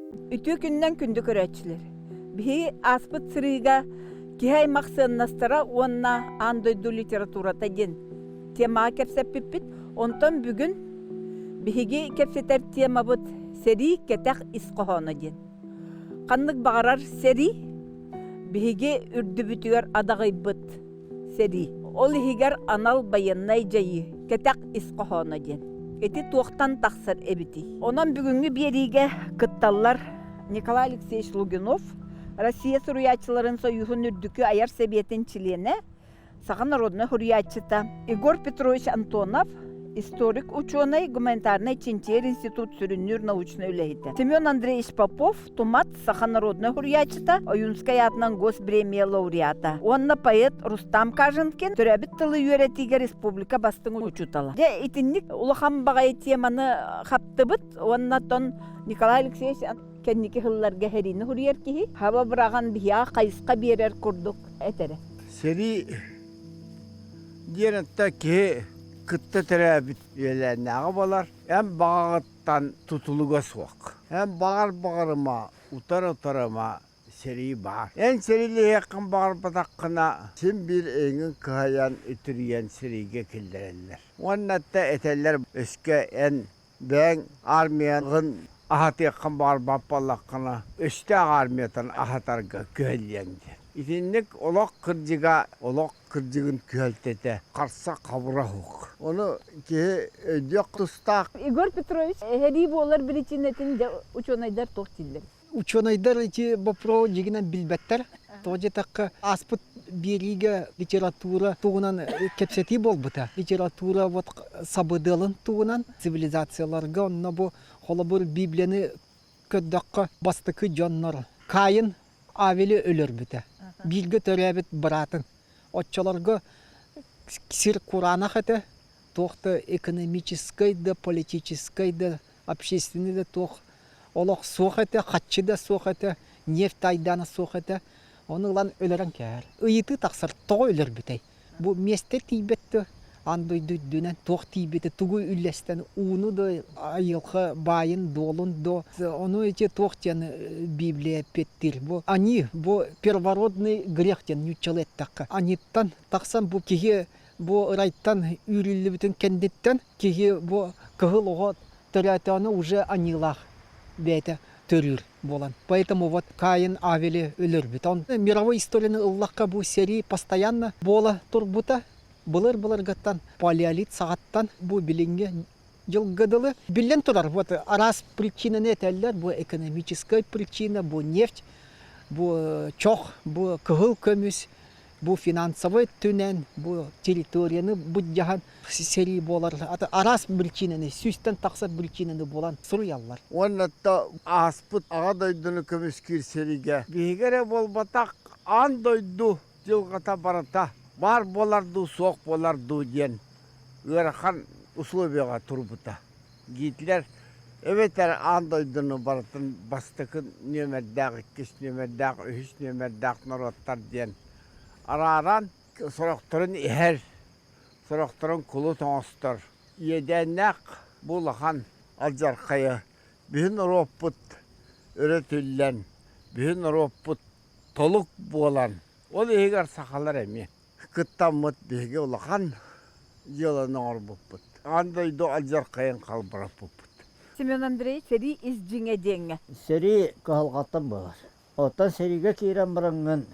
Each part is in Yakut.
Үтүө күнүнэн күндү көрөөччүлэр! Биһиги ааспыт сырыыга киһи аймах сыаннастара уонна аан дойду литературата диэн темаҕа кэпсэппиппит. Онтон бүгүн биһиги кэпсэтэр темабыт сэрии кэтэх ис хоһооно диэн. Ханнык баҕарар сэрии биһиги үрдүбүтүгэр адаҕыйбыт сэрии. Ол иһигэр анал байыаннай дьайыы, кэтэх ис хоһооно диэн. Ити туохтан тахсар эбитий? Онон бүгүҥҥү биэриигэ кытталлар Николай Алексеевич Лугинов, Россия суруйааччыларын Союһун үрдүкү айар сэбиэтин чилиэнэ, саха народнай суруйааччыта Егор Петрович Антонов, историк учуонай, гуманитарнай чинчийэр институт сүрүннүүр научнай үлэһитэ. Семен Андреевич Попов, Тумат, саха народнай суруйааччыта, Ойуунскай аатынан Госпремия лауреата уонна поэт Рустам Каженкин төрөөбүт тылы үөрэтиигэ республика бастыҥ учуутала. Дьэ, итинник улахан баҕайы теманы хаптыбыт уонна оттон Николай Алексеевич кэнники сылларга сэриини суруйар киһи хаба быраҕан биһиэхэ хайысха биэрэр курдук этэрэ. Сэрии диэн аттан киһи кытта төрөөбүт үөлээннээҕэ буолар. Эн баҕаҕыттан тутулуга суох. Эн баҕар баҕарыма, утар-утарыма сэрии баар. Эн сэриилэһиэххин баҕарбатаххына, син биир эйигин кыһайан, үтүрүйэн сэриигэ киллэрэллэр. Уонна да этэллэр өскө эн бэйэҥ армияҕын аһатыаххын баҕарбат буоллаххына, өстөөх армиятын аһатарга күһэллиэҥ диэн. Итинник олох кырдьыга, олох кырдьыгын күһэлтэтэ харса хабыра суох. Ону киһи өйдүөх тустаах. Егор Петрович, эһэрии буолар биричиинэтин дьэ учуонайдар туох дииллэр? Учуонайдар ити боппуруоһу дьиҥинэн билбэттэр. Тоҕо диэтэххэ, ааспыт биэриигэ литература туһунан кэпсэтии буолбута. Литература вот сабыдыалын туһунан цивилизацияларга онно бу холобур Библияны көрдөххө бастакы дьоннор Каин Авели өлөрбүтэ. Бииргэ төрөөбүт быраатын. Оччолорго сир кураанах этэ, туох да экономическай да, политическай да, общественный да туох олох суох этэ, хаччы да суох этэ, нефть айдаана суох этэ. Ону ылан өлөрөн кээһэр. Ыйытыы тахсар, тоҕо өлөрбүтэй? Бу миэстэ тиийбэт дуо? Аан дойду үрдүнэн туох тиийбитэ, тугу үллэстэн, ууну да, айылҕа баайын, дуолун да, ону ити туох диэн Библия эппиэттиир. Бу они, бу первородный грех диэн нууччалыы эттэххэ. Аниттан тахсан бу киһи бу ырайтан үүрүллүбүтүн кэнниттэн киһи бу кыһыл оҕо төрөөтөҕүнэ уже аньыылаах бэйэтэ төрүүр буолан. Поэтому вот Каин Авели өлөрбүт. Он мировой историяны ыллахха бу сэрии постоянно буола турбута. Былыр-былыргыттан палеолит саҕаттан бу билиҥҥи дьылга дылы биллэн турар вот араас причинаны этэллэр бу экономическая причина бу нефть бу чох бу кыһыл көмүс бу финансовай өттүнэн бу территорияны былдьаһан сэрии буолар араас причинаны сүүстэн тахса причинаны булан суруйаллар. Уонна да ааспыт Аҕа дойдуну көмүскүүр сэриигэ биһиги эрэ буолбатах аан дойду дьылҕата барыта баар буолар дуу, суох буолар дуу диэн ыарахан условияҕа турбута. Гитлер эбэтэр аан дойдуну барытын бастакы нүөмэрдээх, иккис нүөмэрдээх, үһүс нүөмэрдээх норуоттар диэн арааран сорохторун иһэр, сорохторун кулут оҥостор. Иэдээннээх бу улахан алдьархайы бүһүн норуоппут өрө түллэн, бүһүн норуоппут толук буолан, ол иһигэр сахалар эмиэ кыттаммыт биһиги улахан дьыаланы оҥорбуппут. Аан дойду алдьархайын халбараппыппыт. Семен Андреевич, сэрии ис дьиҥэ диэҥҥэ. Сэрии кыһалҕаттан буолар. Оттон сэриигэ киирэн бараҥҥын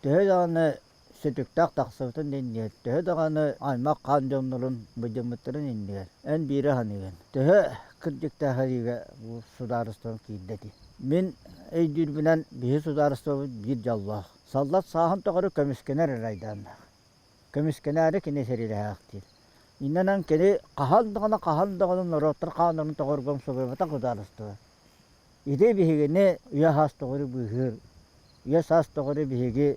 төһө даҕаны сүтүктээх тахсыбытын иннигэр, төһө даҕаны аймах хаан дьоннорун быдьыммыттарын иннигэр эн биири саныыгын. Төһө кырдьыктаах сэриигэ бу судаарыстыба киирдэ дии. Мин өйдүүрбүнэн биһи судаарыстыбабыт биир дьоллоох. Саллат сааһын тухары көмүскэнэр эрэ айдааннаах. Көмүскэнээри кини сэриилэһээхтиир. Иннэнэн кини хаһан даҕаны хаһан даҕаны норуоттар хааннарын тоҕорго умсугуйбатах судаарыстыба. Ити биһигини үйэ-саас тухары быыһыыр, үйэ-саас тухары биһиги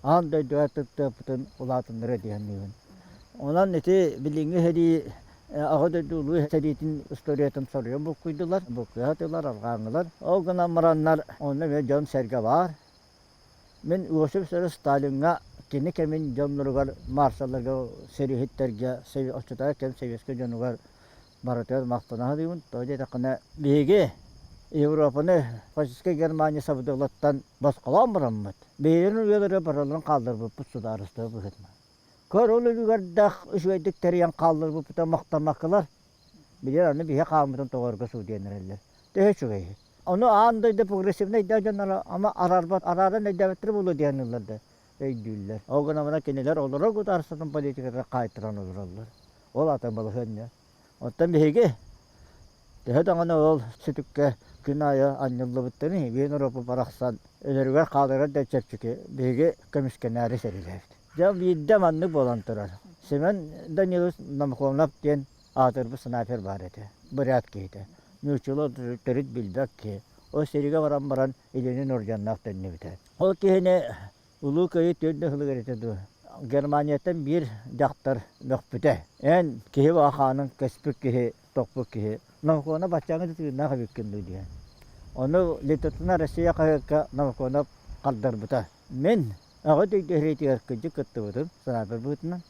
аан дойдуга тыттыаппытын улаатыннарыа дии саныыбын. Онон ити билиҥҥи сэрии Аҕа дойду Улуу сэриитин историятын соруйан булкуйдулар, булкуйа сатыылар арҕааҥҥылар. Ол гынан бараннар онно эмиэ дьон-сэргэ баар. Мин Иосиф Виссарионович Сталиҥҥа кини кэмин дьонноругар маршалларга, сэрииһиттэргэ, оччотооҕу кэм сэбиэскэй дьонугар барытыгар махтана сатыыбын. Тоҕо диэтэххинэ, биһиги Европаны фашистскай Германия сабыдыалыттан босхолоон бараммыт, бэйэлэрин үйэлэрэ барыларын хаалларбыппыт судаарыстыба быһыытынан. Көр ол үлүгэрдээх үчүгэйдик тэрийэн хаалларбыппыта махтаммаккалар, билэр аны биһи хааммытын тоҕорго судьуйан эрэллэр. Төһө үчүгэй. Ону аан дойду прогрессивнай да дьонноро ама араарбат, арааран өйдөөбөттөрө буолуо диэн ыллар да өйдүүллэр. Ол гынан баран кинилэр олорор государствотын политикатыгар хаайтаран олороллор. Ол атын балаһыанньа. Оттон биһиги төһө даҕаны ол сүтүккэ күн аайы анньыллыбыттарын биир норуоппут барахсан өлөрүгэр хааларыгар да чэпчэки биһиги көмүскэнээри сэриилээбит. Дьэ биирдэ маннык буолан турар. Семен Данилович Намхонов диэн аатырбыт снайпер баар этэ. Бурят киһитэ. Нууччалар төрүт билбэт киһи. Ол сэриигэ баран баран илинин орденнаах төннүбүтэ. Ол киһини Улуу Кыайыы төрдө сылыгар этэ дуо? Германияттан биир дьахтар мөхпүтэ. Эн киһи баҕа кэспит киһи, тохпут киһи. Новоконов баччааҥҥы да тыыннаах эбиккин дуу диэн. Ону Литотуна Россия хаһыакка Новоконов хардарбыта. Мин Аҕа дойду сэриитигэр кырдьык кыттыбытым, снайпер быһыытынан.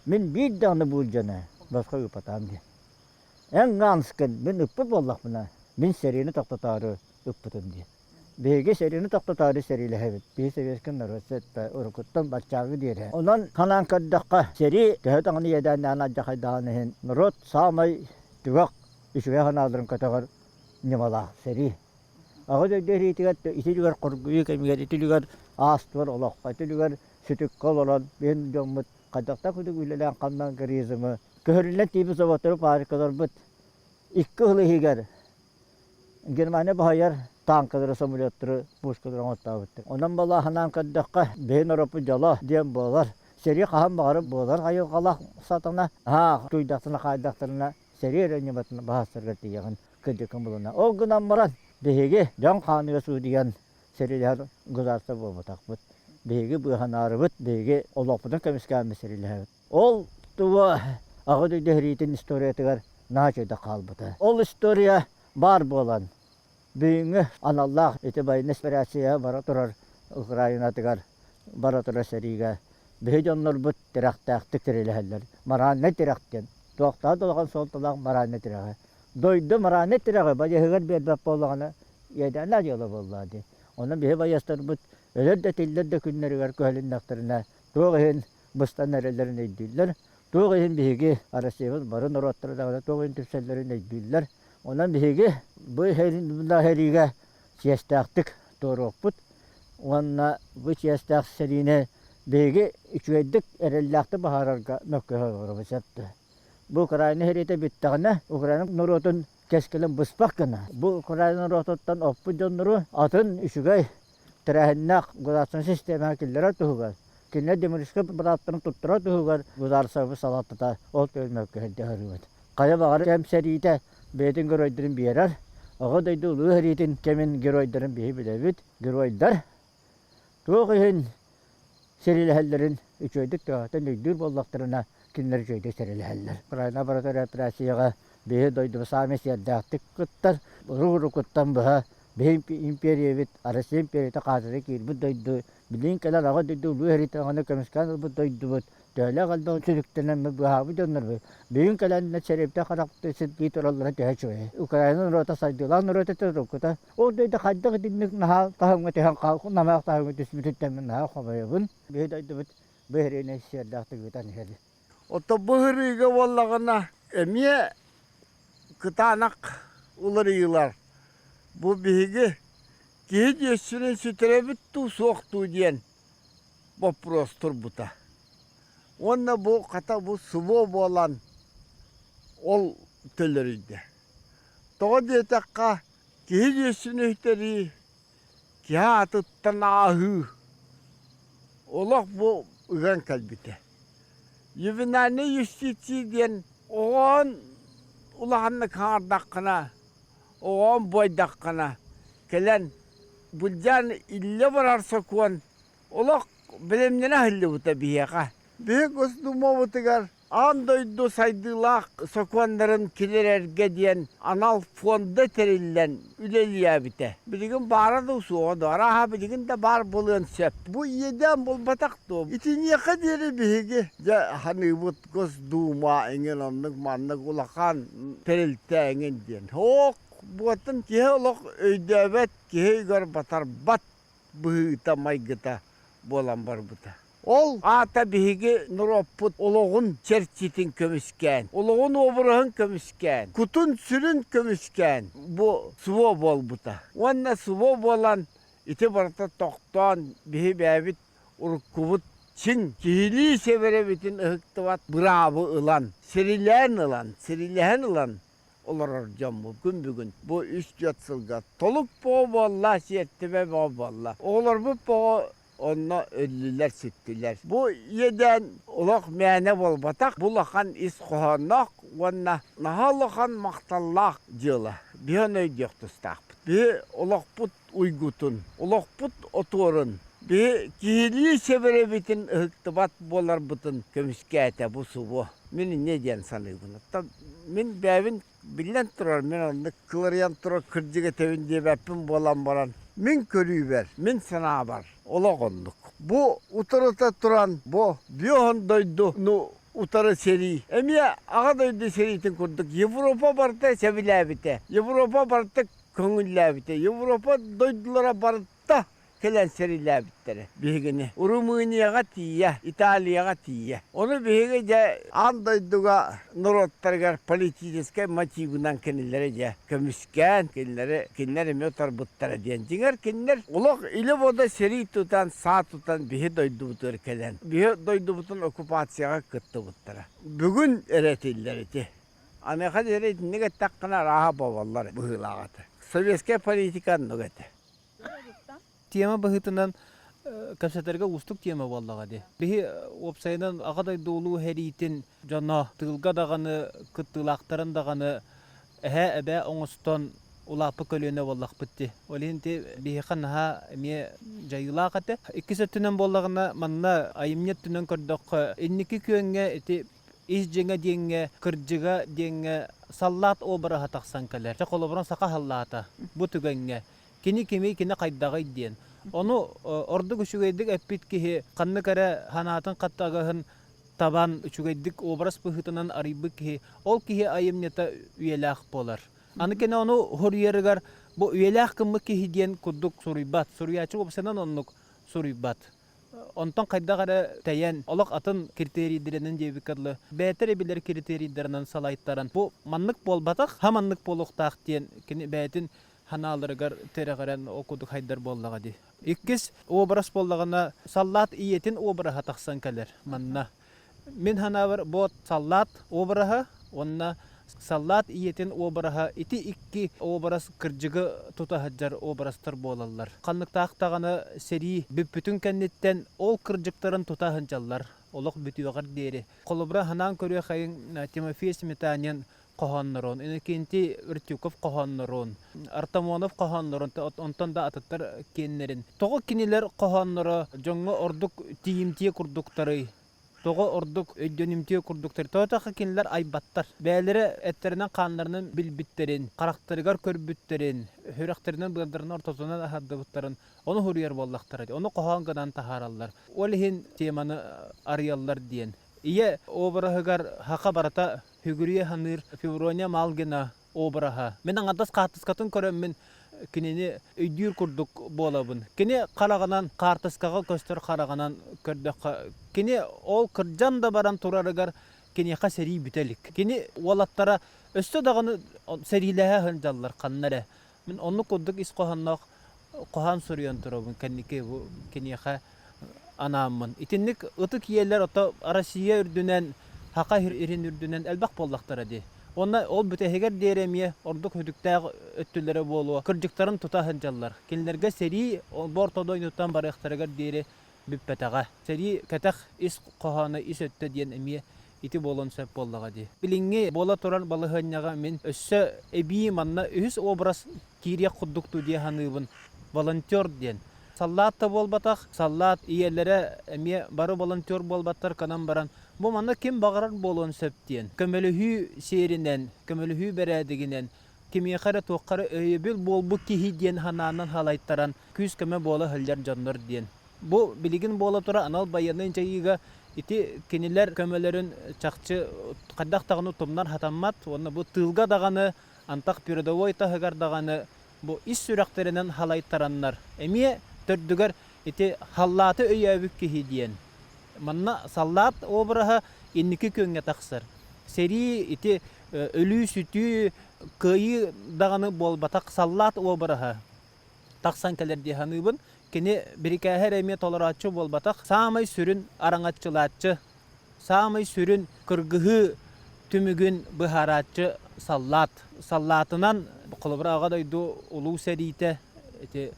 Мин биир даҕаны буулдьаны босхо ыыппатаҕым диэн. Эн Ганскын мин ыппыт буоллахпына, мин сэриини тохтотоору ыппытым диэн. Биһиги сэриини тохтотоору сэриилэһэбит. Биһи сэбиэскэй норуот сэттэ уруккуттан баччааҥҥы диэри. Онон санаан көрдөххө, сэрии төһө даҕаны иэдээннээн алдьархайдаҕын иһин, норуот саамай түгэх үчүгэй санааларын көтөҕөр ньымалаах сэрии. Аҕа дойду сэриитигэр ити үлүгэр хоргуйуу кэмигэр ити үлүгэр аас-туор олоххо, ити үлүгэр сүтүккэ олорон биһин дьоммут хайдахтаах курдук үлэлээн-хамнаан туризмы көһөрүллэн тиийбит заводтары пааркаларбыт икки сыл иһигэр Германия баһыйар тааҥкалары, самолеттары, пушкалары оҥортообуттар. Онон балааһынаан көрдөххө, биһи норуоппут дьоло диэн буолар. Сэрии хаһан баҕарар буолар айылҕалаах сатана. Аа, туйдахтарына, хаайдахтарына сэрии эрэ ньыматын баһастарга тиийэҕин, кырдьыккын булуна. Ол гынан баран, биһиги дьон хааныга суудуйан сэриилэһэр государство буолбатахпыт. Биһиги быыһанаарыбыт, биһиги олохпутун көмүскээммит сэриилэһэбит. Ол туга Аҕа дойду сэриитин историятыгар наһаа үчүгэйдик хаалбыта. Ол история баар буолан, бүгүҥҥү аналлаах ити военнай операция бара турар Украинатыгар бара турар сэриигэ биһи дьоннорбут тирэхтээхтик сэриилэһэллэр. Моральнай тирэх диэн туохтаах да улахан суолталаах моральнай тирэҕи. Дойду моральнай тирэҕи байыаһыгар биэрбэт буоллаҕына, иэдээннээх дьыала буоллаҕа дии. Онон биһи байыастарбыт өлөр да тиллэр да күннэригэр күһэлиннэхтэринэ туох иһин быстан эрэллэрин өйдүүллэр. Туох иһин биһиги Россиябыт бары норуоттара даҕаны туох иһин түмсэллэрин өйдүүллэр. Онон биһиги бу сэриигэ чиэстээхтик туоруохпут уонна бу чиэстээх сэриини биһиги үчүгэйдик эрэллээхтик баһаарарга мөккүһэ олоробут сөп. Бу Украина сэриитэ бүттэҕинэ Украина норуотун кэскилин быспах гына бу Украина норуотуттан оппут дьоннору атын үчүгэй тэрээһиннээх государственнай систиэмэҕэ киллэрэр туһугар, кинилэр демократическай бырааптарын туттарар туһугар государство салалтата ол төлмөккө сылдьыһарыбыт. Хайа баҕар кэм сэриитэ бэйэтин геройдарын биэрэр, Аҕа дойду Улуу сэриитин кэмин геройдарын биһи билэбит. Геройдар туох иһин сэриилэһэллэрин үчүгэйдик төһөтөн өйдүүр буоллахтарына, кинилэр үчүгэйдик сэриилэһэллэр. Украина барытыгар операцияҕа биһи дойдубут саамай сиэрдээхтик кыттар, уруккуттан быһа Биһи империябит, Россия империята хаатыра киирбит дойду, билигин кэлэр аҕа дойду улуу сэриитин аҕаны көмүскээн ылбыт дойдубут, төһөлөөх элбэх сүтүктэнэн быһаабыт дьоннорбут, бүгүн кэлэн сэриибитэ харахпытын сирдии тураллара төһө үчүгэй. Украина норуота сайдыылаах норуот этэ уруккута. Ол дойду хайдах итинник наһаа таһымҥа түһэн хаал, намыһах таһымҥа түспүтүттэн мин наһаа хомойобун. Биһи дойдубут бу сэриини сиэрдээхтик ыытан иһэр. Оттон бу сырыыга буоллаҕына эмиэ кытаанах уларыйыылар. Бу биһиги киһи дьиэссүнүн сүтэрэбит дуу, суох дуу диэн боппуруос турбута. Уонна бу хата бу СВО буолан ол төлөрүйдэ. Тоҕо диэтэххэ киһи дьиэссүнү сүтэрии, киһи аатыттан ааһыы олох бу ыган кэлбитэ. Ювенальнай юстиция диэн оҕоон улаханнык хаҥардаххына, оҕоон буойдаххына, кэлэн былдьаан иллэ барар сокуон олох бэлэмнэнэ аһыллыбыта биһиэхэ. Биһиги Госдумабытыгар аан дойду сайдыылаах сокуоннарын киллэрэргэ диэн анал фонда тэриллэн үлэлээбитэ. Билигин баара да суоҕа да, арааһа билигин да баар буолуон сөп. Бу иэдээн буолбатах дуо? Итиниэхэ диэри биһиги дьэ ханыыбыт Госдума эҥин оннук маннык улахан тэрилтэ эҥин диэн. Һоок! Буотун киһи олох өйдөөбөт, киһи өйүгэр батарбат быһыыта, майгыта буолан барбыта. Ол аата биһиги норуоппут олоҕун чэрчитин көмүскээн, олоҕун обраһын көмүскээн, кутун-сүрүн көмүскээн бу СВО буолбута. Уонна СВО буолан ити барыта тохтоон биһи бэйэбит уруккубут чиҥ киһилии сэбэрэбитин ыһыктыбат быраабы ылан, сирилээн ылан, сирилэһэн ылан олорор дьоммут күн бүгүн бу үс-түөрт сылга толук боҕо буолла, сиэртибэ бөҕө буолла. Оҕолорбут боҕо онно өллүлэр-сүттүлэр. Бу иэдээн олох мээнэ буолбатах, бу улахан ис хоһоонноох уонна наһаа улахан махталлаах дьыала. Биһи ону өйдүөх тустаахпыт. Биһи олохпут уйгутун, олохпут отуорун, биһи киһилии сэбэрэбитин ыһыктыбат буоларбытын көмүскээтэ бу субу. Мин инньэ диэн саныыбын. Оттон мин бэйэбин биллэн турар, мин оннук кыларыйан турар кырдьык этэбин диэбэппин буолан баран, мин көрүүбэр, мин санаабар олох оннук. Бу утарыта туран, бу бүөһүн дойдуну утары сэрии. Эмиэ Аҕа дойду сэриитин курдук Европа барыта сэбилээбитэ. Европа барыта көҥүллээбитэ. Европа дойдулара барыта кэлэн сэриилээбиттэрэ биһигини. Румынияҕа тиийэ, Италияҕа тиийэ. Ону биһиги дьэ аан дойдуга норуоттарыгар политическай мотивынан кинилэри дьэ көмүскээн, кинилэри кинилэр эмиэ утарбыттара диэн. Дьиҥэр кинилэр олох илэ-бодо сэрии тутан, саа тутан биһи дойдубутугар кэлэн, биһи дойдубутун оккупацияҕа кыттыбыттара. Бүгүн эрэ этиллэр ити. Аныаха диэри итинник эттэххинэ арааһа боболлор быһыылаах этэ. Советскай политика оннук этэ. Тема быһыытынан кэпсэтэргэ уустук тема буоллаҕа дии. Биһи уопсайынан Аҕа дойду улуу сэриитин дьоно тыылга даҕаны, кыттыылаахтарын даҕаны эһээ эбээ оҥостон улааппыт көлүөнэ буоллахпыт дии. Ол иһин ити биһиэхэ наһаа эмиэ дьайыылаах этэ. Иккис өттүнэн буоллаҕына, манна айымньы өттүнэн көрдөххө, инники күөҥҥэ ити ис дьиҥэ диэҥҥэ, кырдьыга диэҥҥэ саллаат обраһа тахсан кэлэр. Чэ, холобурун саха саллаата бу түгэҥҥэ кини кимий, кини хайдаҕый диэн. Ону ордук үчүгэйдик эппит киһи ханнык эрэ санаатын хаттагаһын табан үчүгэйдик образ быһыытынан арыйбыт киһи, ол киһи айымньыта үйэлээх буолар. Аны кини ону суруйарыгар бу үйэлээх гыммыт киһи диэн курдук суруйбат. Суруйааччы уопсайынан оннук суруйбат. Онтон хайдах эрэ тэйэн, олох атын критерийдэринэн диэбиккэ дылы, бэйэтэ эрэ билэр критерийдэринэн салайтаран, бу маннык буолбатах, ха маннык буолуохтаах диэн кини бэйэтин санааларыгар тирэҕирэн ол курдук хайдар буоллаҕа дии. Иккис образ буоллаҕына, саллаат ийэтин обраһа тахсан кэлэр манна. Мин санаабар, бу саллаат обраһа уонна саллаат ийэтин обраһа ити икки образ кырдьыгы тута сылдьар образтар буолаллар. Ханныктаах даҕаны сэрии бүппүтүн кэнниттэн ол кырдьыктарын тута сылдьаллар олох бүтүөҕэр диэри. Холобура, санаан көрүөххэйиҥ Тимофей Сметанин хоһооннорун, Иннокентий Ртюков хоһооннорун, Артамонов хоһооннорун, онтон да атыттар киэннэрин. Тоҕо кинилэр хоһоонноро дьоҥҥо ордук тиийимтиэ курдуктарый? Тоҕо ордук өйдөнүмтүө курдуктар? Тоҕо кинилэр айбаттар. Бэйэлэрэ эттэринэн-хааннарынан билбиттэрин, харахтарыгар көрбүттэрин, сүрэхтэринэн быардарынан ортотунан аһардыбыттарын ону суруйар буоллахтара. Ону хоһоон гынан таһаараллар. Ол иһин теманы арыйаллар диэн. Ийэ обраһыгар саха барыта сүгүрүйэ саныыр Феврония Малгина обраһа. Мин аҥардас хаартыскатын көрөммүн кинини өйдүүр курдук буолабын. Кини хараҕынан, хаартыскаҕа көстөр хараҕынан көрдөххө, кини ол кырдьан да баран турарыгар киниэхэ сэрии бүтэ илик. Кини уолаттара өссө даҕаны сэриилэһэ сылдьаллар ханна эрэ. Мин оннук курдук ис хоһоонноох хоһоон суруйан турабын кэнники бу киниэхэ анааммын. Итинник ытык ийэлэр ото Россия үрдүнэн, Саха сирин үрдүнэн элбэх буоллахтара дии. Уонна ол бүтэһигэр диэри эмиэ ордук сүтүктээх өттүлэрэ буолуо. Кырдьыктарын тута сылдьаллар. Кинилэргэ сэрии бу орто дойдуттан барыахтарыгар диэри бүппэтэҕэ. Сэрии кэтэх ис хоһооно ис өттө диэн эмиэ ити буолуон сөп буоллаҕа дии. Билиҥҥи буола турар балаһыанньаҕа мин өссө эбии манна үһүс образ киириэх курдук дуу дии саныыбын. Волонтер диэн. Саллаат да буолбатах, саллаат ийэлэрэ эмиэ бары волонтер буолбаттар гынан баран, бу манна ким баҕарар буолуон сөп диэн. Көмөлөһүү сиэринэн, көмөлөһүү бэрээдэгинэн кимиэхэ эрэ туохха эрэ өйөбүл буолбут киһи диэн санаанан салайтаран күүс-көмө буола сылдьар дьоннор диэн. Бу билигин буола турар анал байыаннай дьайыыга ити кинилэр көмөлөрүн чахчы хайдах даҕаны тумнар сатаммат уонна бу тыылга даҕаны. Антах передовой таһыгар даҕаны бу ис сүрэхтэринэн халайтараннар, эмиэ төрдүгэр ити халлааты өйөөбүт киһи диэн. Манна саллаат обраһа инники күөҥҥэ тахсар. Сэрии ити өлүү-сүтүү, кыайыы даҕаны буолбатах саллаат обраһа тахсан кэлэр дии саныыбын. Кини бирикээһи эрэ эмиэ толорооччу буолбатах, саамай сүрүн араҥаччылааччы, саамай сүрүн кыргыһыы түмүгүн быһаарааччы саллаат. Саллаатынан, холобура, Аҕа дойду Улуу сэриитэ ити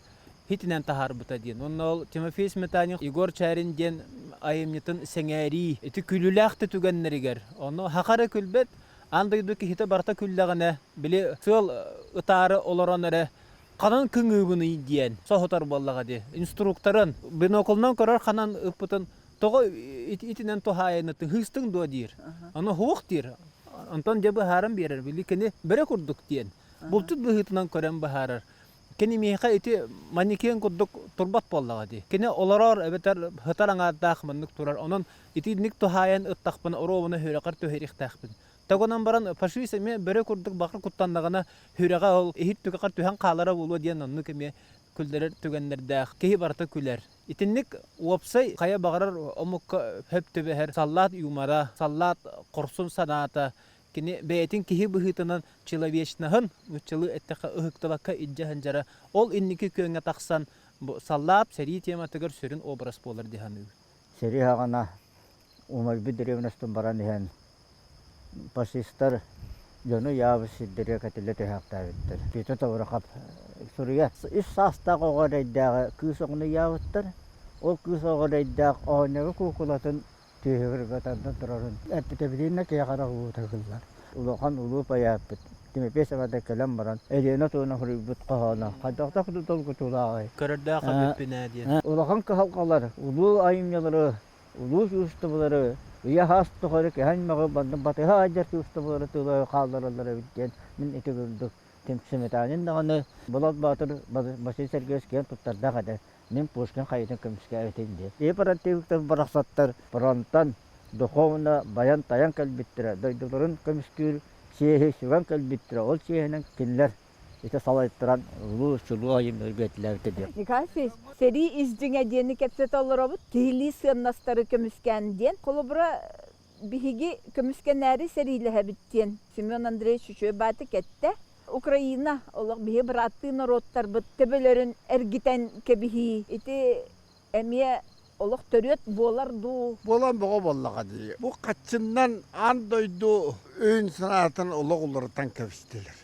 хитинэн таһаарбыта диэн. Уонна ол Тимофей Сметанин Егор Чарин диэн айымньытын сэҥээрии ити күлүүлээх да түгэннэригэр, ону хаха эрэ күлбэт, аан дойду киһитэ барыта күллэҕинэ, били сыал ытаары олорон эрэ ханан кыҥыыбыный диэн соһутар буоллаҕа дии. Инструкторын биноклунан көрөр ханан ыппытын тоҕо итинэн туһаайыны тыһыыстыҥ дуо диир. Ону суох диир. Онтон дьэ быһааран биэрэр. Били кини бөрө курдук диэн. Булчут быһыытынан көрөн быһаарар. Кини миэхэ ити манекен курдук турбат буоллаҕа дии. Кини олорор эбэтэр сытар аҥаардаах маннык турар. Онон итинник туһаайан ыттахпына оруобуна сүрэхэр түһэриэхтээхпин. Тогонон баран фашист эмиэ бөрө курдук бакыр куттаннаҕына сүрэҕэ ол иһит түгэҕэр түһэн хаалара буолуо диэн оннук эмиэ күллэрэр түгэннэрдээх. Киһи барыта күлэр. Итинник уопсай хайа баҕарар омукка хөп түбэһэр саллаат юмора, саллаат хорсун санаата, кини бэйэтин киһи быһыытынан человечноһын, нууччалыы эттэххэ ыһыктыбакка илдьэ сылдьара, ол инники күөҥҥэ тахсан бу саллаат сэрии тематыгар сүрүн образ буолар дии саныыбын. Сэрии саҕана умайбыт древностан баран иһэн фашистар дьону ыйаабыт сирдэригэр кэтиллэ түһээхтээбиттэр. Петр Тобурахов суруйар. Үс саастаах оҕо эрэйдээҕи кыыс оҕону ыйаабыттар. Ол кыыс оҕо эрэйдээх оҕонньору куукулатын түөһүгэр тардан турарын эппитэбитинэ киһи харах уута ыгыллар. Улахан улуу поэппыт Тимофей Савада кэлэн баран Елена туһунан суруйбут хоһооно хайдахтаах долгутуулааҕый? Көрөрдөөх эбиппин ээ диэн. Улахан кыһалҕалар, улуу айымньылары, улуу чувстволары, үйэ-саас тухары кэһэн-мөҕү манна батыһа сылдьар чувстволары тыла хааллараллар эбит диэн мин ити курдук Сметанин даҕаны Болот Боотур Василий Сергеевич киэн туттардаах этэ. Мин Пушкин хайытын көмүскээбитим диэн. И противниктар барахсаттар фронтан духовно байан-тайан кэлбиттэрэ, дойдуларын көмүскүүр чиэһи сүгэн кэлбиттэрэ. Ол чиэһинэн кинилэр ити салайтаран улуу чулуу айымньыларга этилээбитэ диэн. Николай Алексеевич, сэрии ис дьиҥэ диэни кэпсэтэ олоробут. Киһилии сыаннастары көмүскээн диэн. Холобура, биһиги көмүскэнээри сэриилэһэбит диэн Семен Андреевич үчүгэй баатык эттэ. Украина олох биһи бырааттыы норуоттарбыт төбөлөрүн эргитэн кэбиһии ити эмиэ олох төрүөт буолар дуу? Буолан бөҕө буоллаҕа дии. Бу хаччыннан аан дойду өйүн-санаатын олох уларытан кэбистилэр.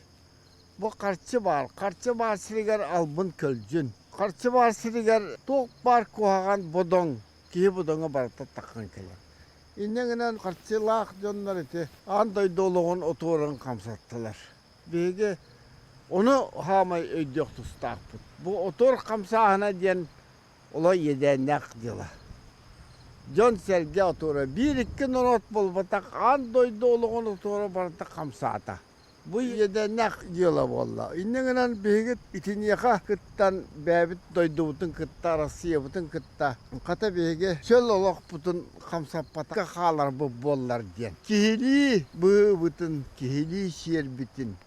Бу харчы баар, харчы баар сиригэр албын көлдьүн, харчы баар сиригэр туох баар куһаҕан бодоҥ, киһи бодоҥо барыта таххан кэлэр. Инньэ гынан харчылаах дьоннор ити аан дойду олоҕун отуорун хамсаттылар. Биһиги ону хаамай өйдүөх тустаахпыт. Бу отуор хамсааһына диэн олох иэдээннээх дьыала. Дьон-сэргэ отуора биир-икки норуот буолбатах, аан дойду олоҕун отуора барыта хамсаата. Бу иэдээннээх дьыала буолла. Инньэ гынан биһиги итиниэхэ кыттан бэйэбит дойдубутун кытта, Россиябытын кытта хата биһиги чөл олохпутун хамсаппатка хааларбыт буоллар диэн. Киһилии быһыыбытын, киһилии сиэрбитин,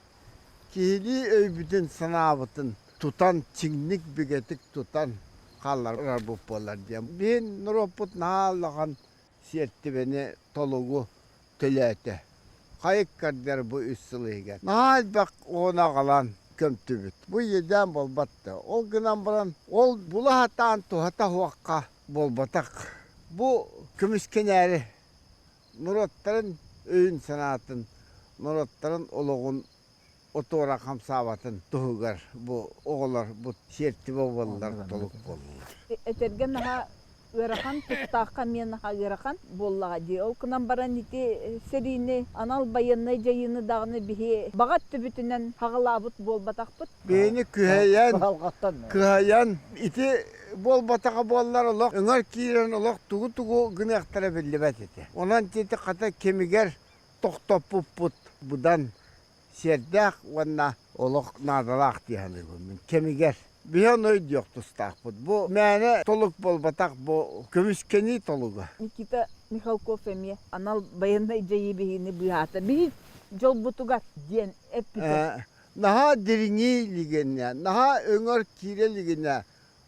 киһилии өйбүтүн-санаабытын тутан, чиҥник бигэтик тутан хаалларарбыт буоллар диэн. Биһин норуоппут наһаа улахан сиэртибэни, толугу төлөөтө. Хайыккардыар бу үс сыл иһигэр. Наһаа элбэх оҕону аҕалан көмтүбүт. Бу иэдээн буолбат да. Ол гынан баран, ол була сатаан туһата суохха буолбатах. Бу көмүскэнээри норуоттарын өйүн-санаатын, норуоттарын олоҕун отуора хамсаабатын туһугар бу оҕолор бу сиэртибэ буоллар толук буоллулар. Этэргэ наһаа ыарахан, тустаахха эмиэ наһаа ыарахан буоллаҕа дии. Ол гынан баран ити сэриини, анал байыаннай дьайыыны даҕаны биһи баҕа өттүбүтүнэн хаҕылаабыт буолбатахпыт. Биһини күһэйэн, кыһайан ити буолбатаҕа буоллар олох өҥөр киирэн олох тугу-тугу гыныахтара биллибэт этэ. Онон ити хата кэмигэр тохтоппуппут быдан сиэрдээх уонна олох наадалаах дии саныыбын мин кэмигэр. Биһи ону өйдүөх тустаахпыт. Бу мээнэ толук буолбатах, бу көмүскэнии толуга. Никита Михалков эмиэ анал байыаннай дьайыы биһигини быыһаата. Биһи дьолбутугар диэн эппитэ. Наһаа дириҥии илигинэ, наһаа өҥөр киирэ илигинэ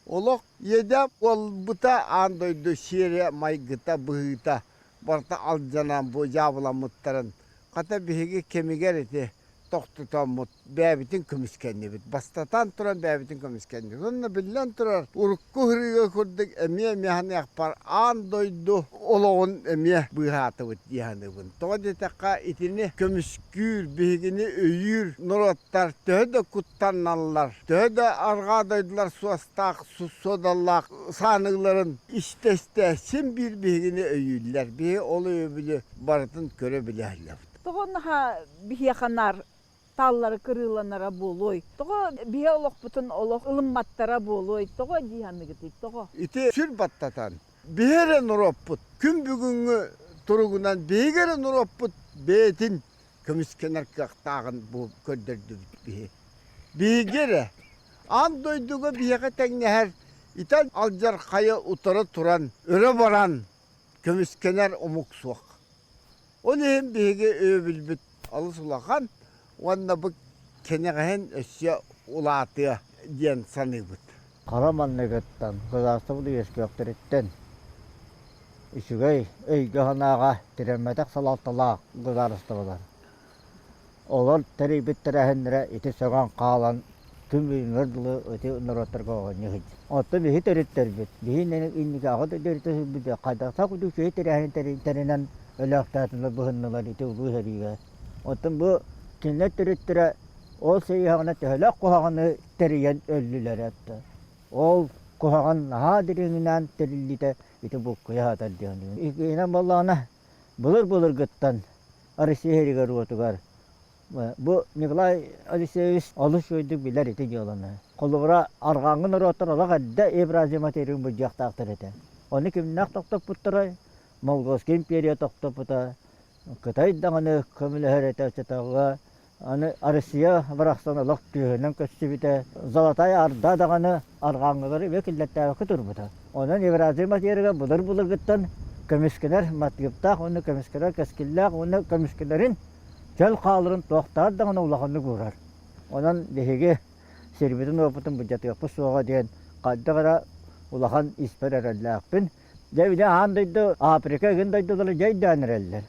олох иэдээн буолбута аан дойду сиэрэ, майгыта, быһыыта барыта алдьанан бу дьаабыламмыттарын хата биһиги кэмигэр ити тохтотоммут бэйэбитин көмүскэннибит. Бастатан туран бэйэбитин көмүскэннибит. Уонна биллэн турар, урукку ырыыга курдук эмиэ эмиэ саныахпар аан дойду олоҕун эмиэ быыһаатыбыт дии саныыбын. Тоҕо диэтэххэ, итини көмүскүүр, биһигини өйүүр норуоттар төһө да куттаналлар, төһө да арҕаа дойдулар суостаах, суодаллаах сааныыларын истэ-истэ син биир биһигини өйүүллэр. Биһи ол өйөбүлү барытын көрө-билэ сылдьабыт. Тоҕо наһаа биһиэхэ наар тааллары кырыыланара буолуой? Тоҕо биһи олохпутун олох ылымматтара буолуой? Тоҕо дии саныгытый? Тоҕо? Ити сүр баттатан, биһи эрэ норуоппут күн бүгүҥҥү туругунан биһиги эрэ норуоппут бэйэтин көмүскэнэр кыахтааҕын бу көрдөрдүбүт биһи. Биһиги эрэ аан дойдуга биһиэхэ тэҥнэһэр итал алдьархайы утары туран, өрө баран көмүскэнэр омук суох. Ол иһин биһиги өйөбүлбүт олус улахан уонна бу кэнэҕэһин өссө улаатыа диэн саныыбыт. Хара манныгыттан, государствобыт үөскүөхтэриттэн үчүгэй өйгө-санааҕа тирэммэтэх салалталаах государстволар Олор тэрийбит тэрээһиннэрэ ити сөҕөн хаалан күн бүгүҥҥэр дылы ити норуоттарга оонньуу сылдьар. Оттон биһи төрүттэрбит, биһи инники аҕа дойду сылдьыбыт хайдахтаах курдук үчүгэй тэрээһини тэринэн өлөөхтөөтүлэр быһыннылар ити улуу сэриигэ. Оттон бу кинилэр төрүттэрэ ол сэрии төһөлөөх куһаҕаны тэрийэн өллүлэр этэ. Ол куһаҕан наһаа дириҥинэн тэриллиитэ ити буккуйа сатар диэн. Иккиһинэн буоллаҕына былыр-былыргыттан Россия иһигэр-уотугар бу Николай Алексеевич олус үчүгэйдик билэр ити дьыаланы. Холобура, арҕааҥҥы норуоттар олох эрдэ Евразия материгын былдьыахтаахтар этэ. Ону кимнээх тохтоппуттарай? Монгольскай империя тохтоппута, Кытай даҕаны көмөлөһөр этэ оччотооҕуга. Аны Россия барахсан олох түөһүнэн көстүбүтэ. Золотая Орда даҕаны арҕааҥҥылары үбэ киллэртээбэккэ турбута. Онон Евразия материга былыр-былыргыттан көмүскэнэр матыыптаах уонна көмүскэнэр кэскиллээх уонна көмүскэлэрин чөл хааларын туохтаар даҕаны улаханнык уурар. Онон биһиги сирбитин-уоппутун былдьатыахпыт суоҕа диэн хайдах эрэ улахан испэр эрэллээхпин. Дьэ, били аан дойду Африка игин дойдулара дьэ өйдөөн эрэллэр.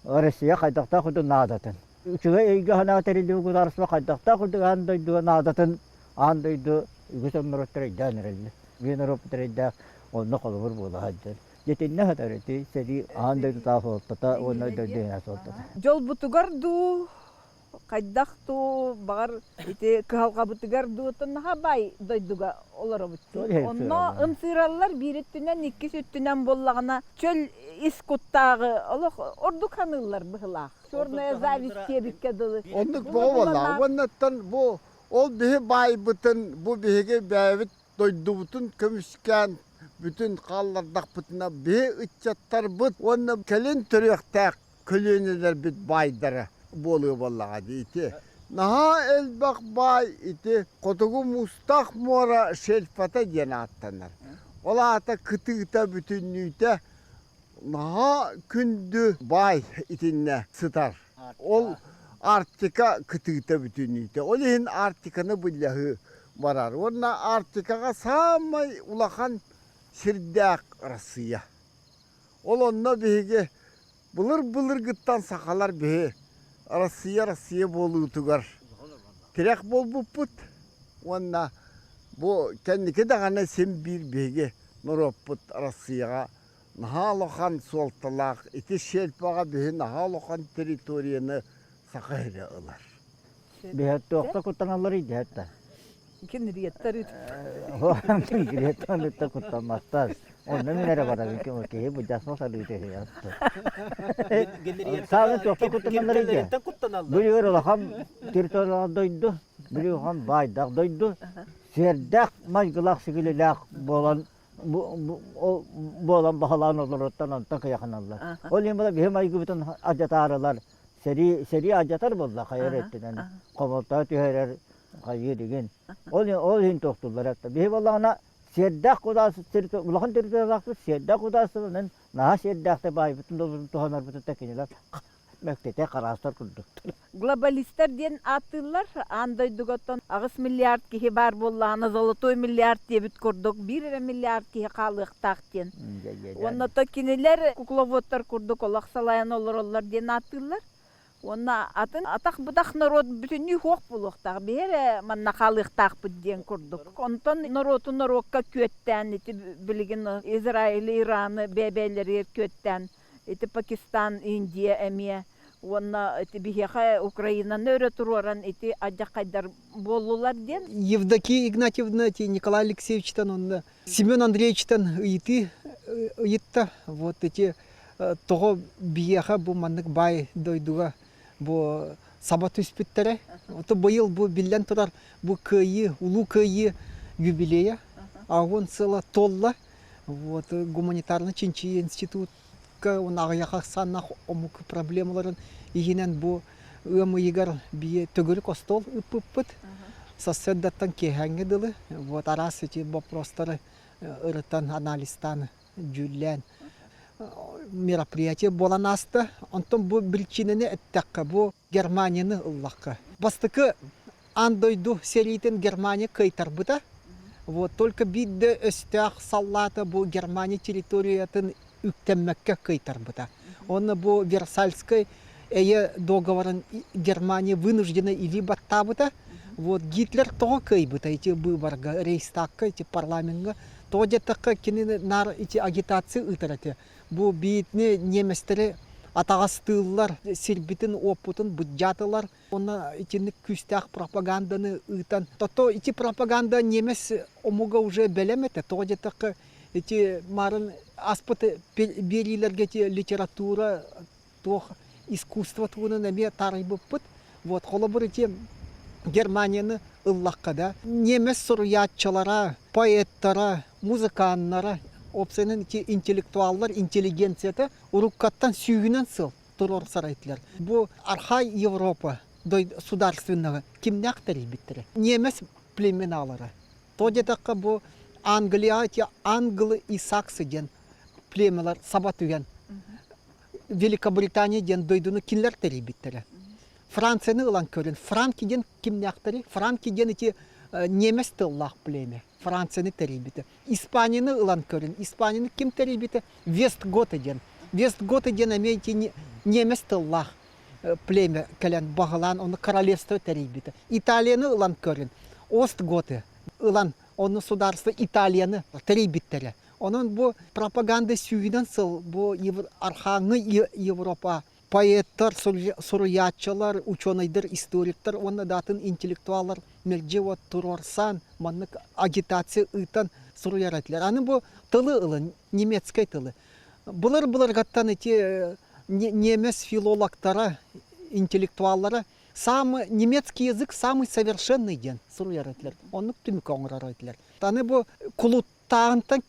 Россия хайдахтаах курдук наадатын. Үчүгэй өйгө-санаа тэриллибит государство хайдахтаах курдук аан дойдуга наадатын аан дойду үгүс норуоттар өйдөөн эрэллэр. Биир норуоппут эрэйдээх онно холобур буола сылдьар. Дьитиннэ сытар ити сэрии аан дойдутааҕы суолтата уонна дойду суолтата. Дьолбутугар дуу, хайдах дуу, баҕар ити кыһалҕабытыгар дуу, наһаа баай дойдуга олоробут. Онно ымсыыраллар биир өттүнэн, иккис өттүнэн буоллаҕына чөл ис куттааҕы олох ордук саныыллар быһылаах. Черная зависть диэбиккэ дылы. Оннук бөҕө буоллаҕа. Уоннаттан бу ол биһи баайбытын, бу биһиги бэйэбит дойдубутун көмүскээн бүтүн хааллардахпытына биһи ыччаттарбыт уонна кэлин төрүөхтээх көлүөнэлэрбит баайдара буолуо буоллаҕа дии ити. Наһаа элбэх баай ити Хотугу Муустаах муора шельфата диэн ааттанар. Ол аата кытыыта бүтүннүүтэ наһаа күндү баай итиннэ сытар. Ол Арктика кытыыта бүтүннүүтэ. Ол иһин Арктиканы былдьаһыы барар. Уонна Арктикаҕа саамай улахан сирдээх Россия. Ол онно биһиги былыр-былыргыттан сахалар биһи Россия Россия буолуутугар тирэх буолбуппут уонна бу кэнники даҕаны син биир биһиги норуоппут Россияҕа наһаа улахан суолталаах ити шельфаҕа биһи наһаа улахан территорияны Саха сирэ ылар. Биһэт туохта куттаналлар идэһэттэ. Генриеттар Генриеттар куттамматтар. Онно мин эрэ барабын киһи былдьасма салыыта Сааны туохта куттаналлар иде. Билигэр улахан территориялаах дойду, билигэр улахан баайдаах дойду, сиэрдээх майгылаах сигилилээх буолан буолан баһылаан олороттон онтон кыйаханаллар. Ол иһин була биһи майгыбытын алдьатаарылар сэрии сэрии алдьатар буолла хайар өттүнэн хомолтоо түһэрэр хайыы дигин. Ол ол иһин тохтуллар этэ. Биһи буоллаҕына сиэрдээх кудаас улахан территориялаахпыт сиэрдээх кудаастанан наһаа сиэрдээхтэ баайбытын долбутун туһанарбытын та кинилэр. Мөктэтэ хараастар курдуктар. Глобалистар диэн ааттыыллар. Аан дойдугаттан 8 миллиард киһи баар буоллаҕына, золотой миллиард диэбит курдук биир эрэ миллиард киһи хаалыахтаах диэн. Уонна то кинилэр кукловодтар курдук олох салайан олороллор диэн ааттыыллар. Уонна атын атах-бытах норуот бүтүннүү суох буолуохтаах. Биһи эрэ манна хаалыахтаахпыт диэн курдук. Онтон норуоту норуокка күөттээн ити билигин Израили, Ираны бэйэ-бэйэлэригэр күөттээн ити Пакистан, Индия эмиэ уонна ити биһиэхэ Украинаны өрө туруоран ити алдьархайдар буоллулар диэн. Евдокия Игнатьевна ити Николай Алексеевичтан уонна Семен Андреевичтан ыйытыы ыйытта. Вот эти тоҕо биһиэхэ бу маннык баай дойдуга бу саба түспүттэрэ. Ото быйыл бу биллэн турар бу кыайыы, улуу кыайыы юбилейа 80 сыла туолла. Вот гуманитарный чинчийии институтка уонна аҕыйах ахсааннаах омук проблемаларын иһинэн бу ыам ыйыгар бие төгүрүк остуол ыппыппыт. Сарсыардаттан киэһээҥҥэ дылы вот араас эти вопростары ырытан, анализтаан дьүүллээн мероприятие буолан ааста. Онтон бу причинаны эттэххэ, бу Германияны ыллахха. Бастакы аан дойду сэриитин Германия кыайтарбыта. Вот только биирдэ өстөөх саллаата бу Германия территориятын үктэммэккэ кыайтарбыта. Онно бу Версальскай эйэ договорын Германия вынуждена илии баттаабыта. Вот Гитлер тоҕо кыайбыта ити быыбарга, Рейхстагка, ити парламеҥҥа. Тоҕо диэтэххэ, кини наар ити агитация ыытар этэ. Бу биитини немецтэри атаҕастыыллар, сирбитин, уоппутун быдьаатылар. Уонна итинник күүстээх пропаганданы ыытан. Тото ити пропаганда немец омуга уже бэлэм этэ. Тоҕо диэтэххэ, ити марын аспыт биэриилэргэ ити литература туох искусство туһунан эмиэ таарыйбыппыт. Вот холобур ити Германияны ыллахха да, немец суруйааччылара, поэттара, музыканнара, уопсайынан ити интеллектуаллар интеллигенцията уруккаттан сүүһүнэн сыл туруорсар этилэр. Бу Архай Европа судаарственного кимнээх тэрийбиттэрэ? Немец племеналара. То диэтэххэ бу Англия ити англы и саксы диэн племялар саба түһэн Великобритания диэн дойдуну кинилэр тэрийбиттэрэ. Францияны ылан көрүн, Франки диэн кимнээхтэрий? Франки диэн ити немец тыллаах племя. Францияны тэрийбитэ. Испанияны ылан көрүн, Испанияны ким тэрийбитэ? Вестготы диэн. Вестготы диэн эмиэ ити немец тыллаах племя кэлэн баһылаан ону королевство тэрийбитэ. Италияны ылан көрүн, Остготы ылан ону судаарство Италияны тэрийбиттэрэ. Онон бу пропаганда сүүһүнэн сыл бу архааҥҥы Европа поэттар, суруйааччылар, учуонайдар, историктар уонна да атын интеллектуаллар мэлдьи вот туруорсан, маннык агитация ыытан суруйар этилэр. Аны бу тылы ылын, немецкэй тылы. Былыр-былыргаттан эти немец филологтара, интеллектуаллара самый немецкий язык самый совершенный диэн суруйар этилэр. Оннук түмүк оҥорор этилэр. Аны бу кулуттааҕынтан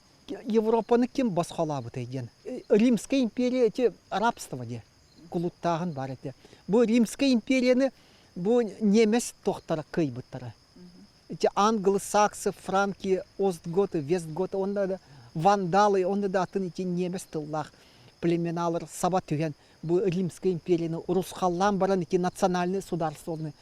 Европаны ким босхолообутай диэн. Римская империя эти рабство диye кулуттааҕын бар этэ. Бу Римская империяны бу немец тохтара кыйбыттара. Эти англосаксы, франки, остготы, вестготы, онно да вандалы, онно да атын ити немец тыллаах племеналар саба түһэн бу Римская империяны урусхаллаан баран ити национальный сударствоны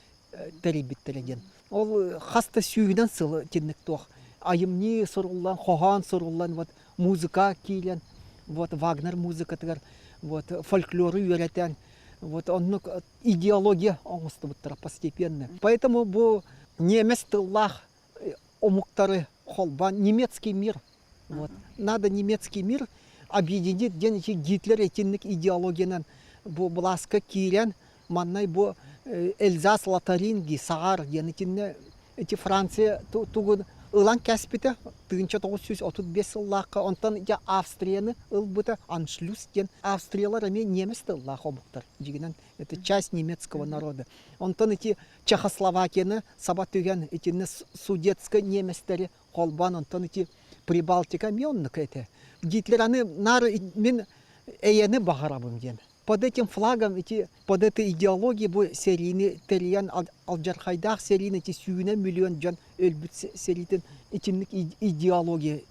тэрийбиттэрэ диэн. Ол хас да сүүһүнэн сыл итинник туох айымньы суруллан, хоһоон суруллан, вот музыка киирэн, вот Вагнер музыкатыгар вот фольклору үөрэтэн, вот оннук идеология оҥостубуттара постепенно. Поэтому бу немец тыллаах омуктары холбоон немецкий мир вот надо немецкий мир объединить диэн ити Гитлер итинник идеологиянан бу былааска киирэн маннай бу Эльзас Лотаринги Саар диэн итиннэ ити Франция тугун ылан кэспитэ 1935 сыллаахха онтон дьэ Австрияны ылбыта Аншлюс диэн Австриялар эмиэ немец тыллаах омуктар дьигинэн это часть немецкого народа онтон ити Чехословакияны саба түһэн итиннэ судетскай немецтэри холбоон онтон ити Прибалтика эмиэ оннук этэ. Гитлер аны наар мин эйэни баҕарабын диэн. Под этим флагом ити под этой идеологией бу сэриини тэрийэн алдьархайдаах сэриини ити сүүнэ миллион дьон өлбүт сэриитин итинник идеология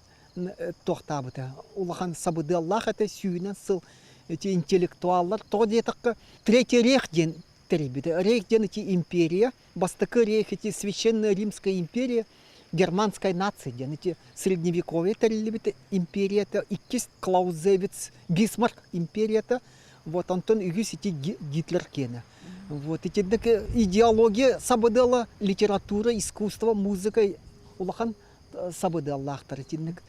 туохтаабыта. Улахан сабыдыаллаах этэ сүүнэн сыл. Ити интеллектуаллар тоҕо диэтэххэ Третий Рейх диэн тэрийбитэ. Рейх диэн ити империя, бастакы рейх ити Священная Римская империя, германская нация диэн ити средневековье тэриллибит империята, иккис Клаузевиц Бисмарк империята, вот онтон үгүс ити Гитлер киэнэ. Вот итинник идеология сабыдыала литература, искусство, музыка улахан сабыдыаллаахтар итинник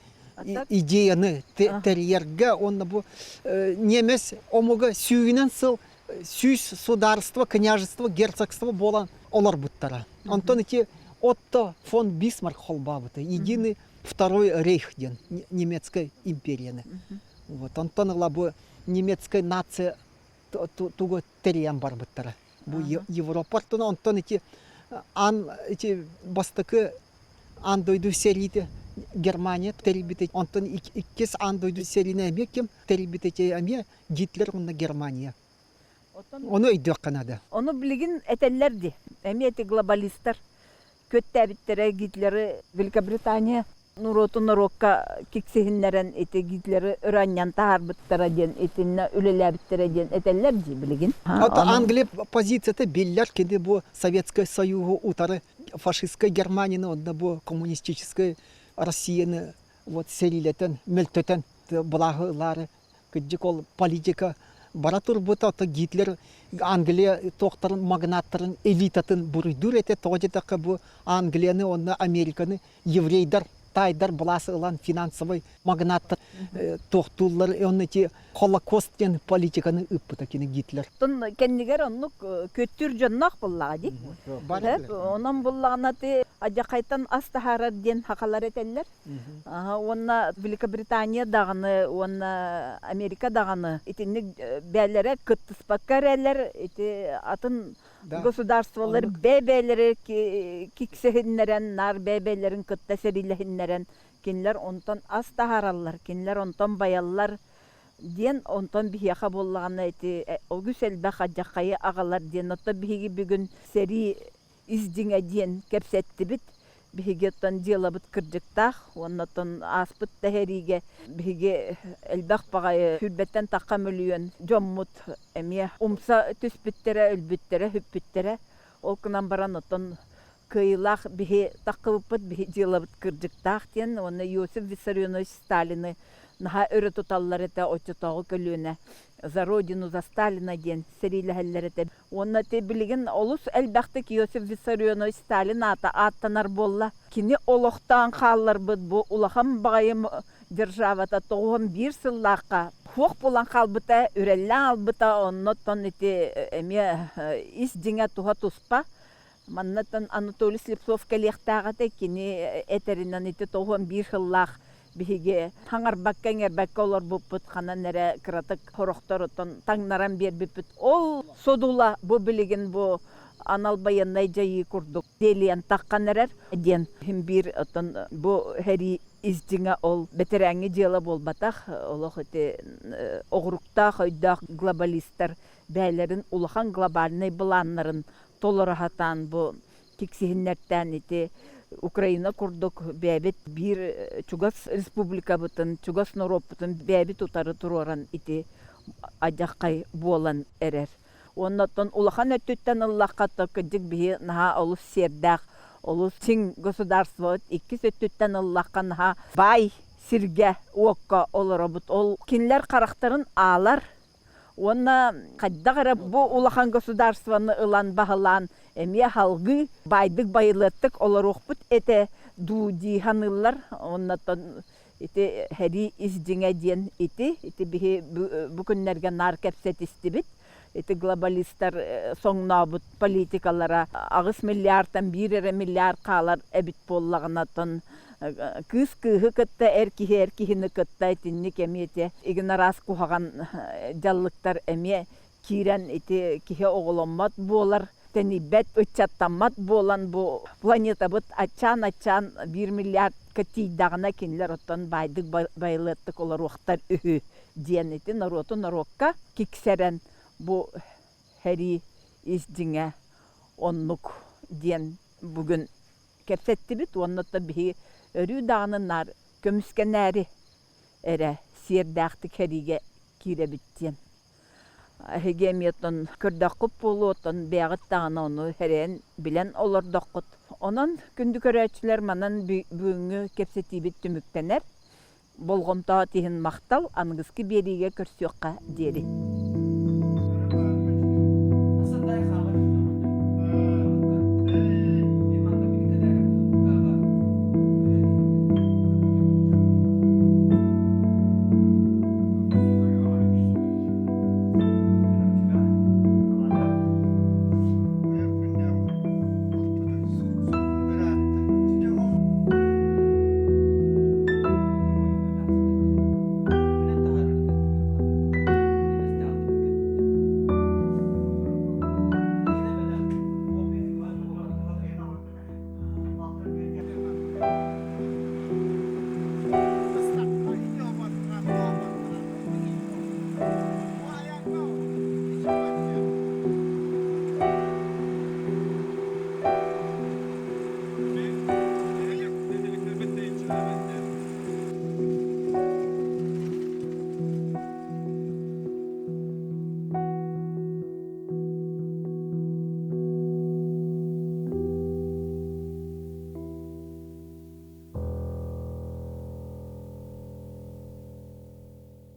идеяны тэрийэргэ уонна бу немец омуга сүүнэн сыл сүүс сударство, княжество, герцогство буолан олорбуттара. Онтон ити Отто фон Бисмарк холбообута единый второй рейх диэн немецкой империяны. Вот онтон ыла бу немецкая нация тугу тэрийэн барбыттара. Бу Европа онтон ити ан ити бастакы аан дойду сэриитэ Германия тэрийбитэ. Онтон иккис аан дойду сэриини эмиэ ким тэрийбитэ эмиэ Гитлер уонна Германия. Ону өйдүөххэ наада. Ону билигин этэллэр дии. Эмиэ эти глобалистар күөттээбиттэрэ Гитлеры Великобритания норуоту норуокка киксиһиннэрэн ити Гитлеры өрө анньан таһаарбыттара диэн итиннэ үлэлээбиттэрэ диэн этэллэр дии билигин. Ото Англия позицията биллэр кини бу Советскай Союһу утары фашистскай Германияны онно бу коммунистическай Россияны вот сэриилэтэн мөлтөтөн былааһы ылаары кырдьык ол политика бара турбута ото Гитлер Англия туохтарын магнаттарын элитатын буруйдуур этэ тоҕо диэтэххэ бу Англияны уонна Американы еврейдар тайдар былаас ылан финансовый магнаттар туохтууллар онно ити Холокост диэн политиканы ыыппыта кини Гитлер. Оттон кэннигэр оннук күөттүүр дьонноох буллаҕа дии. Онон буллаҕына ти адьахайтан ас таһаарар диэн хахалар этэллэр. Уонна Великобритания даҕаны уонна Америка даҕаны итинник бээлэрэ кыттыспакка эрэлэр ити атын государстволар бэйэ-бэйэлэри киксэһиннэрэн, наар бэйэ-бэйэлэрин кытта сэриилэһиннэрэн кинилэр онтон ас таһаараллар, кинилэр онтон байаллар диэн онтон биһиэхэ буоллаҕына ити үгүс элбэх алдьархайы аҕалар диэн оттон биһиги бүгүн сэрии ис дьиҥэ диэн кэпсэттибит. Биһиги оттон дьыалабыт кырдьыктаах уонна оттон ааспыт да сэриигэ биһиги элбэх баҕайы сүүрбэттэн тахха мөлүйүөн дьоммут эмиэ умса түспүттэрэ, өлбүттэрэ, сүппүттэрэ. Ол гынан баран оттон кыайыылаах биһи таххыбыппыт, биһи дьыалабыт кырдьыктаах диэн уонна Иосиф Виссарионович Сталины наһаа өрө туталлар этэ оччотооҕу көлүөнэ «За родину, за Сталина» диэн сэриилэһэллэр этэ. Уонна ити билигин олус элбэхтик Иосиф Виссарионович Сталин аата ааттанар буолла. Кини олохтоон хаалларбыт бу улахан баҕайы державата 91 сыллаахха суох буолан хаалбыта, үрэллээн албыта, оннуттан ити эмиэ ис дьиҥэ туһа туспа. Маннаттан Анатолий Слепцов кэлиэхтээх этэ, кини этэринэн ити 91 сыллаах биһиги хаҥарбакка-иҥэрбэккэ олорбуппут, ханан эрэ кыратык сорохтор оттон таҥнаран биэрбиппит. Ол содула бу билигин бу анал байыаннай дьайыы курдук диэлийэн таххан эрэр диэн иһин биир оттон бу сэрии ис дьиҥэ ол бэтэрээҥҥи дьыала буолбатах, олох ити оҕуруктаах өйдөөх глобалистар бэйэлэрин улахан глобальнай былааннарын толоро сатаан бу киксиһиннэртээн ити Украина курдук бэйэбит биир чугас республикабытын, чугас норуоппутун бэйэбит утары туруоран ити адьаххай буолан эрэр. Уонна оттон улахан өттүттэн ыллахха то кырдьык биһи наһаа олус сиэрдээх, олус чиҥ государствобыт иккис өттүттэн ыллахха наһаа баай сиргэ, уокка олоробут. Ол кинилэр харахтарын аалар Уонна хайдах эрэ бу улахан государствоны ылан баһылаан эмиэ салгыы баайдык байылыаттык олоруохпут этэ дуу дии саныыллар. Оннотон ити сэрии ис дьиҥэ диэн ити. Ити биһи бу күннэргэ наар кэпсэтистибит. Ити глобалистар соҥнообут политикалара 8 миллиардтан биир эрэ миллиард хаалар эбит буоллаҕына, оттон кыыс кыыһы кытта, эр киһи эр киһини кытта итинник эмиэ ити игин араас куһаҕан дьаллыктар эмиэ киирэн ити киһи оҕоломмот буолар, тэнийбэт, ыччаттаммат буолан бу планетабыт аччаан-аччаан биир миллиардка тиийдэҕинэ кинилэр оттон баайдык байылыаттык олоруохтар үһү диэн ити норуоту норуокка киксэрэн бу сэрии ис дьиҥэ оннук диэн бүгүн кэпсэттибит уонна биһиги өрүү даҕаны наар көмүскэнээри эрэ сиэрдээхтик сэриигэ киирэбит диэн. Эһиги эмиэ оттон көрдөххүт буолуо, оттон бэйэҕит даҕаны ону сэрэйэн билэн олордоххут. Онон, күндү көрөөччүлэр, манан бүгүҥҥү кэпсэтиибит түмүктэнэр. Болҕомтоҕут иһин махтал, аныгыскы биэриигэ көрсүөххэ диэри.